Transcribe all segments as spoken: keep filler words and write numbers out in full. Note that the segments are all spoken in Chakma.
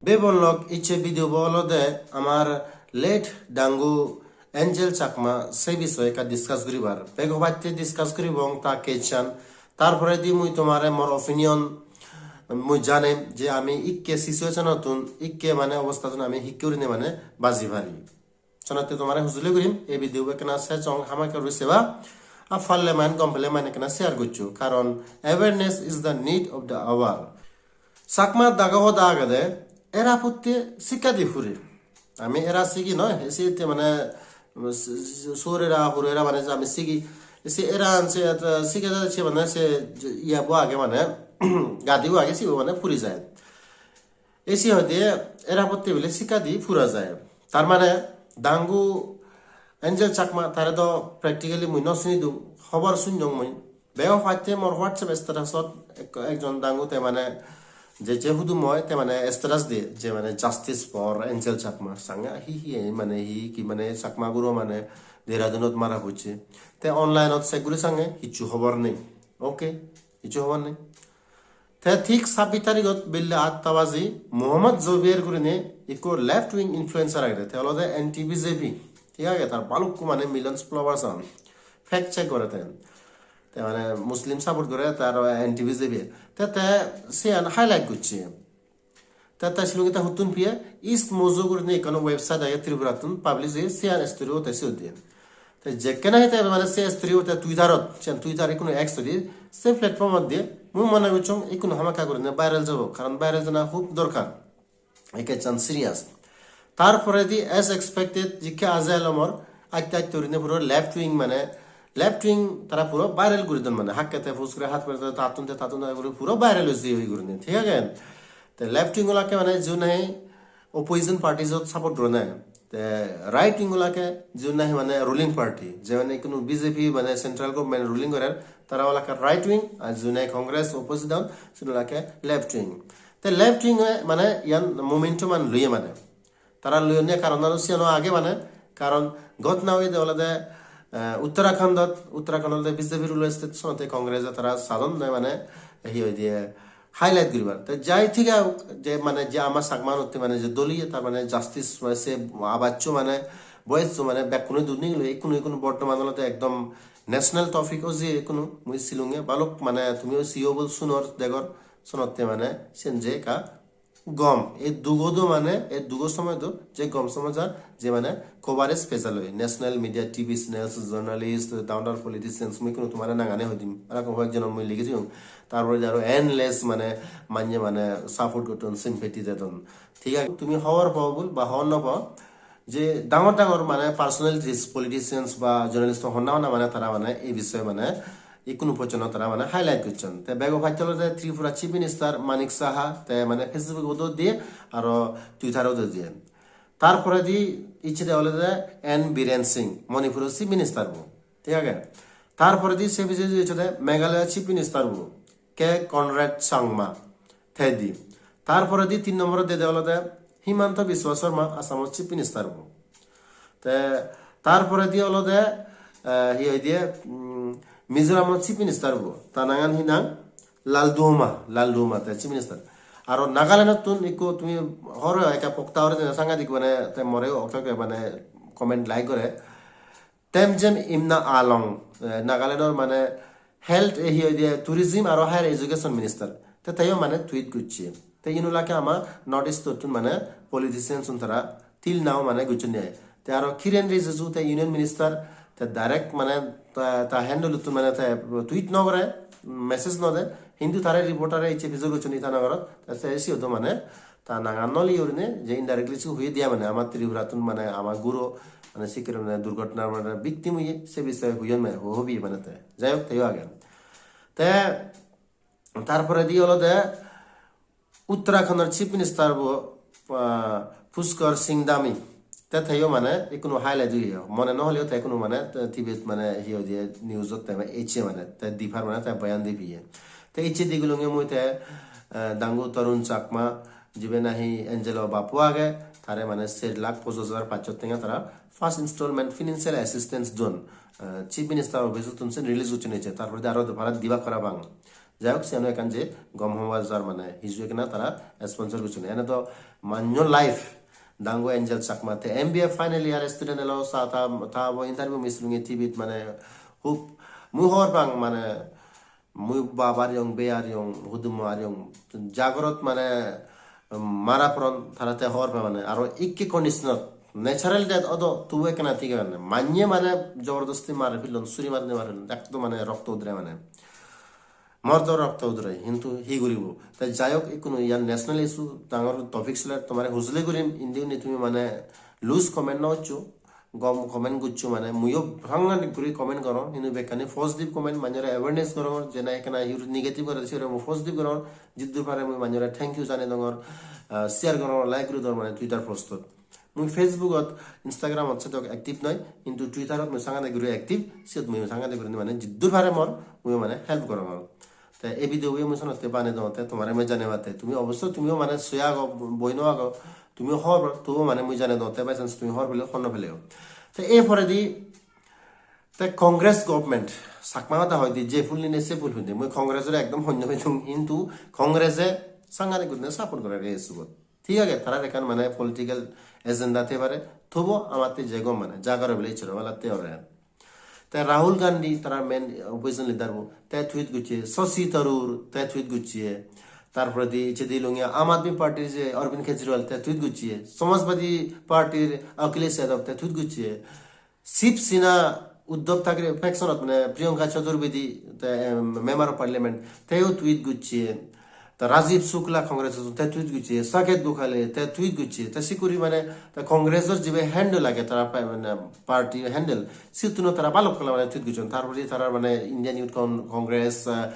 Bebonlok, icche video bo olode amar late Dangu Angel Chakma se bisoye ekka discuss guribar. Bego batte discuss guribong ta case an. Tar poredi mui tomare mor opinion mui janem je ami ikke situation ottun, ikke mane obostha tun ami hikke gurinei mane baji pari. Senotte tomare hujuli gurim, ei video bo ekkena sejong hamakkai guri seba, ar parle mane gom pele mane ekkena share goccho, karon awareness is the need of the hour. Chakma daga hoda agede, era putte sikka di puri. Ami era sigi noi, esi ette mane, s-, s-, sur era, hur era mane ami sigi, se era an se, eh, sigi jade se mane se, iya bo age mane, gadi bo age sibo mane puri jai. Esi hoide era potte bile sikka di pura jai. Tar mane Dangu Angel Chakma tare do practically mui no sini du, hobor sunyong mui. Bego patte mor WhatsApp status ot ek-, ekjon Dangu te mane je je hudum oi te mane status de je mane justice for Angel Chakma. Sange hi hi ei mane hi ki mane Chakma guro mane Dehradun ot mara pocche. Te online ot check guri sange hissu hobor nei. Okay, hissu hobor nei. Te thik sabbish tarigot belle atta baji Mohammad Zobier gurinei ikko left wing influencer agede. Te olode anti B J P. Thik age, tar balukko mane millions followers agon. Fact check gore te. Te mane Muslim support gore, te aro anti B J P. Te, te siyan highlight gocche. Te, te silunge te huttun piye East Mojo gurinei ekkan website age Tripurattun publish oye, siyan story o te siyot diye. Te jekkene he te mane se story o te Twitter ot, siyan Twitter ikkunu X oi di, se platform ot diye, mui mone gocchong ikkunu hamakkai gurinei viral jabo, karon viral jana hub dorkar. Ekkechan serious. Tar poredi as expected jikke aje elo mor, atte atte gurinei puro left wing mane, left wing tara puro viral guri don mane, hakke te post gore, hat pore te tattun te tattun te puro, puro viral oye oi gurinei, thik age? Te left wing olakke mane jiun nahi opposition parties ot support gore na. Te right wing olakke jiun nahi mane ruling party, je mane ikkunu B J P mane central government ruling gorer, tara olakke right wing, ar jiun nahi Congress opposition, siun olakke left wing. Te left wing e mane iyan momentum an loye mane. Tara loyonne karon aro siyano age mane, karon ghotna oyede olode, eh, Uttarakhandot, Uttarakhand olode B J P rule state, sonotte Congress e tara sadon noi mane, hi hoide, highlight guribar. Te jai thik age je mane je ama Chakma utte mane je doliye tar mane justice mane se abaccho mane boyes mane bekkune dur nigilo, ikkunu ikkunu bortoman olode ekdom national topic o je ikkunu mui silunge baluk mane tumiyo siyo bol sunor degor sonotte mane sen je ekka gom, ei dugo do mane, ei dugo somoy do je gom somoy jar, je mane coverage pejal oi. National media, T V channels, journalist, down down politicians, mui ikkunu tumare nangani hoidim. Aro hoyek jonor mui ligi jiyong. Tar poredi aro endless mane manye mane support gotton, sympathy dedon. Thik age, tumi hobor pao bul ba hobor no pao, je dangor dangor mane personalities, politicians ba journalist honna honna mane tara mane ei bisoye mane ikkunu pojjonto tara mane highlight gocchon. Te bego pacche olode Tripura Chief Minister Manik Saha, te mane Facebook ot o diye aro Twitter ot o diye. Tar poredi icche de olode N Biren Singh, Manipur o Chief Minister bo. Thik age? Tar poredi se pijedi icche de Meghalaya Chief Minister bo, K Conrad Sangma, te di. Tar poredi tin nombor ot dede olode Himanta Biswa Sarma, Assam o Chief Minister bo. Te tar poredi olode, eh, hi hoide, mm, Mizoram o Chief Minister bo. Ta nangan hi nang? Lalduhoma, Lalduhoma te Chief Minister. Aro Nagaland ottun ikko tumi horo ekka pokta hore jene sangadik mane te more okto ke mane comment like gore. Temjen Imna Along, eh, Nagaland or mane health, eh, hi hoide tourism aro higher education minister. Te teyo mane tweet gocche. Te ino lake ama North East ottun mane politician sun tara till now mane gocchon ni ai. Te aro Kiren Rijiju te union minister te direct mane ta, ta handle ottun mane te tweet no gore, message no de. Hintu tare reporter e icche pijor gocchon Itanagarot. Te se siyot do mane ta nangan no liye gurinei je indirectly su hoye diya mane ama Tripura tun mane ama guro mane sikkire mane durghotona mane victim oye se bisoye hoyon mane ho-, hobi mane te. Jai hok, teyo age. Te tar poredi olode Uttarakhand or Chief Minister bo, ah, Pushkar Singh Dhami. Te teyo mane ikkunu highlight oye. Mone no holeyo te ikkunu mane te T V t mane hi hoide news ot te ecche mane te dipar mane te boyan di piye. Te icche digulunge mui te, eh, Dangu Tarun Chakma, jibe nahi Angel o bappo age, tare mane ser lakh pojoj hajar pachsho tenga tara first installment financial assistance don. Eh, Chief Minister office ottun sen release gocchon ecche, tar poredi aro dopara dibak parapang. Jai hok, siyan ekkan je gom hobar jar, mane hiju ekkena tara sponsor gocchon. Ene to manjo life, Dangu Angel Chakma. Te M B A final year student elo, sa ta, ta bo interview mui silunge T V-t, mane hub mui hobor pang, mane mui bap ariyong, bei ariyong, hudumo ariyong. Jagorot mane mara poron tara te hobor pang, mane aro ikke condition-ot natural death odo tubu ekkena thik age, mane manye mane jobordosti mari pellon, suri mari mari pellon, ekdom mane rokto udre mane. Mor do rokto udre, hintu hi guribo? Te jai hok, ikkunu iyan national issue, dangor topic sile tomare hujuli gurim, indi undi tumi mane loose comment no goccho, gom comment goccho, mane muiyo sangadik guri comment gorong, hintu bekkani positive comment, manjore awareness gorongor, jena ekkena negative gore, siyore mui positive gorongor, jiddur pare mui manjore thank you janei dongor, ah, share gorongor, like guri dongor mane Twitter post-ot. Mui Facebook-ot, Instagram-ot sedok active noi, hintu Twitter-ot mui sangadik guri active, siyot mui sangadik guri mane jiddur pare mor, mui mane help gorongor. Te ei video bo mui sonotte banei dong, te tomare mui janebatte. Tumi obosso tumiyo mane soya ago, boi no ago, tumiyo hobor, tubo mane mui janei dong, te by chance tumi hobor pele, hobor no peleyo. Te ei poredi, te Congress government, Chakma hoda hoide je phul nine se phul hoide, mui Congress-ore ekdom honno pedung, hintu Congress-e sangadik gurine support gore ei issue-ot. Thik age, tarar ekkan mane political agenda te pare, tobo amatte je gom mane, ja gore bole icchoro balatte ore. Te Rahul Gandhi, tara main opposition leader bo, te tweet gocche, Shashi Tharoor, te tweet gocche, tar poredi icche di lunge Aam Aadmi Party-r je Arvind Kejriwal, te tweet gocche, Samajwadi Party-r Akhilesh Yadav, te tweet gocche, Shiv Sena Uddhav Thackeray faction-ot mane Priyanka Chaturvedi, te, em, Member of Parliament, teyo tweet gocche, te Rajiv Shukla Congress-ot te tweet gocche, Saket Gokhale te tweet gocche, te sikuri mane te Congress-or jibe handle age tara pa-, mane party handle, siyottuno tara balok pala mane tweet gocchon. Tar poredi tara mane Indian Youth Con-, Congress, ah,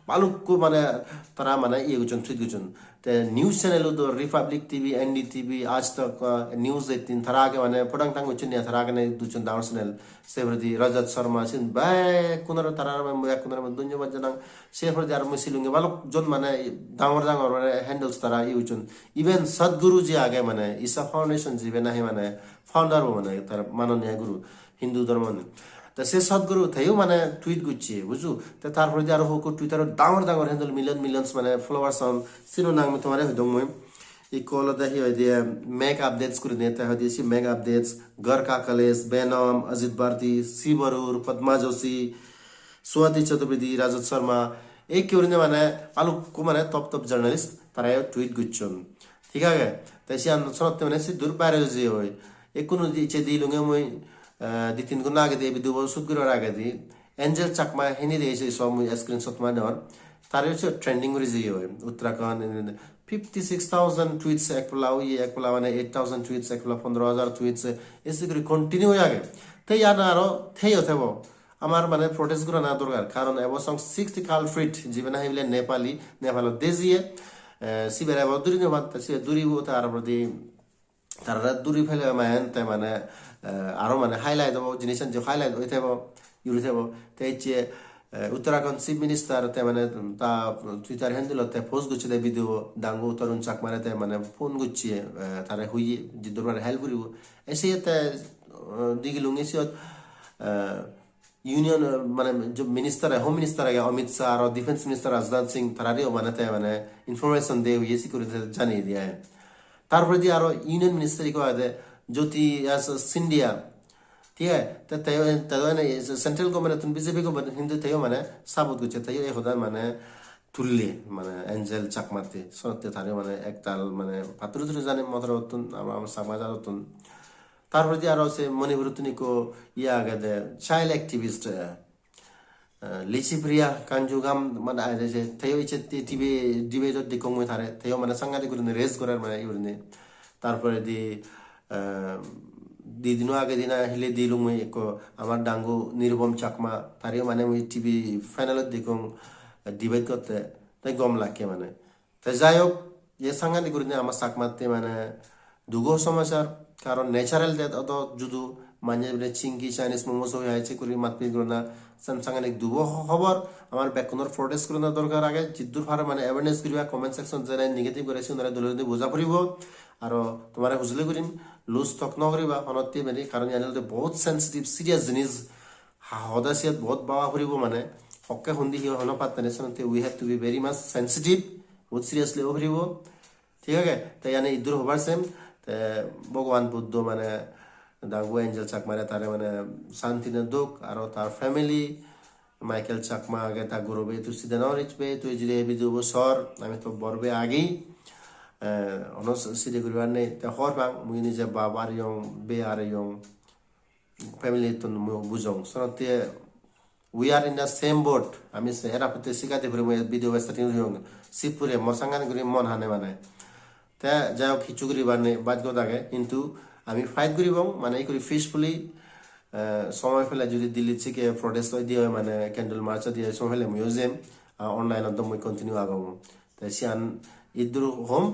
balukko mane tara mane iye gocchon, tweet gocchon. Te news channel-o do Republic T V, N D T V, Aaj Tak, ah, News eighteen, tara age mane podang tang gocchon, tara age ne dujon dangor channel. Se poredi Rajat Sharma, siyen bekkunore tara mui bekkunore mui dhonnobad janang. Se poredi aro mui silunge balok jon mane dangor dangor mane handles tara iye gocchon. Even Sadhguru je age mane Isha Foundation jibe nahi mane founder bo mane tar manoniya guru Hindu dhormo ni. Te se Sadhguru teyo mane tweet gocche, bujo? Te tar poredi aro hokko Twitter-ot dangor dangor handle million millions mane followers on, sino nang mui tomare hoi dong mui. Ikko olode hi hoide Meg Updates gurinei, te hoide si Meg Updates, Ghar Ka Kalesh, Venom, Ajit Bharti, Shiv Arur, Padma Joshi, Swati Chaturvedi, Rajat Sharma, ekke gurinei mane balukko mane top top journalist tarayo tweet gocchon. Thik age? Te siyan sonotte mane siddur bare oi jeyegoi. Ekkunu di, icche di lunge mui, eh, di tin gun agedi, ei video bo shoot guribar agedi, Angel Chakma hini de ese so mui screenshot mane or. Tare se trending guri jeyegoi. Uttarakhand, fifty six thousand tweets ek pala oye, ek pala mane eight thousand tweets, ek pala pondro hajar tweets, ese guri continue oi age. Te iyan aro theyo thebo. Amar mane protest gorana dorkar, karon ebo song sixty culprit, jibe nahi bile Nepali, Nepalot de jiye, eh, sibere ebo duri no pan, te sibe duribo, tar poredi tarare duri pele mane, te mane, eh, aro mane highlight obo, jinisan je highlight oi thebo, yuri thebo. Te icche, eh, Uttarakhand Chief Minister te mane ta Twitter handle-ot te post gocche de video, Dangu Tarun Chakmare te mane phone gocche, eh, tare hoye jiddur pare help guribo. E siye te, eh, digilungi siyot, eh, Union, eh, mane je minister, Home Minister age Amit Shah, aro Defense Minister Rajnath Singh, tarareyo mane te mane information de oye, security janiye diye. Tar poredi aro Union Minister ikko agede Jyoti S Scindia, thik age? Te teyo, teyo ene central government tun B J P government, hintu teyo mane support gocche, teyo ei hoda mane tulle, mane Angel Chakmatte, sonotte tare mane ektal mane pattur turu jani motorottun, aro ama Chakma jadottun. Tar poredi aro se Manipur-ottun ikko iye agede, child activist, eh, eh, Lichipriya Kanjugam, mane agede, se teyo icche T V debate-ot dekkong mui tare, teyo mane sangadik gurinei raise gorer mane iye gurinei. Tar poredi, eh, di dino agedi na hille dilung mui ikko amar Dangu Nirupam Chakma, tareyo mane mui T V panel-ot dekkong, eh, debate gotte, te gom lakke mane. Te jai hok, ye sangadik gurinei ama Chakmatte mane dugo somachar, karon natural death odo judo, manye bile chingi Chinese momo soi hai se guri matpit gorana, san sangadik dugo ho-, hobor, amar bekkunor protest gorana dorkar age, jiddur pare mane awareness guriba, comment section jare negative gore sigunore dole dole buja poribo, aro tomare hujuli gurim, loose talk no guriba, honotte beri, karon iyan olode bahut sensitive, serious jinis, ha, hoda siyot bahut baba poribo mane, Okke hundi hi hono pattane, senotte we have to be very much sensitive, bohut seriously o puribo. Thik age? Te iyani iddur hobar sem, te Bhagwan Buddho mane Dangu Angel Chakmare tare mane santi ne dok, aro tar family, Michael Chakma age, ta gurobe, tu side no rijbe, tu jire video bo sor, ami to borbe agi. Eh, ono side guribar nei, te hor pang, mui nije bab areyong, be areyong, family tun mui bujong. Senotte we are in the same boat. Ami se era putte sigade puri mui video starting guriyong. Sip pure mor sangan guri mon hane mane. Te jai hok, hissu guribar nei, bajgot age, hintu ami fight guribong, mane ikkuri peacefully, eh, somoy pele judi Delhi theke protest oi diye, mane candle march oi diye, somoy pele muiyo jem, ah, online ot do mui continue agong. Te siyan iddur hom.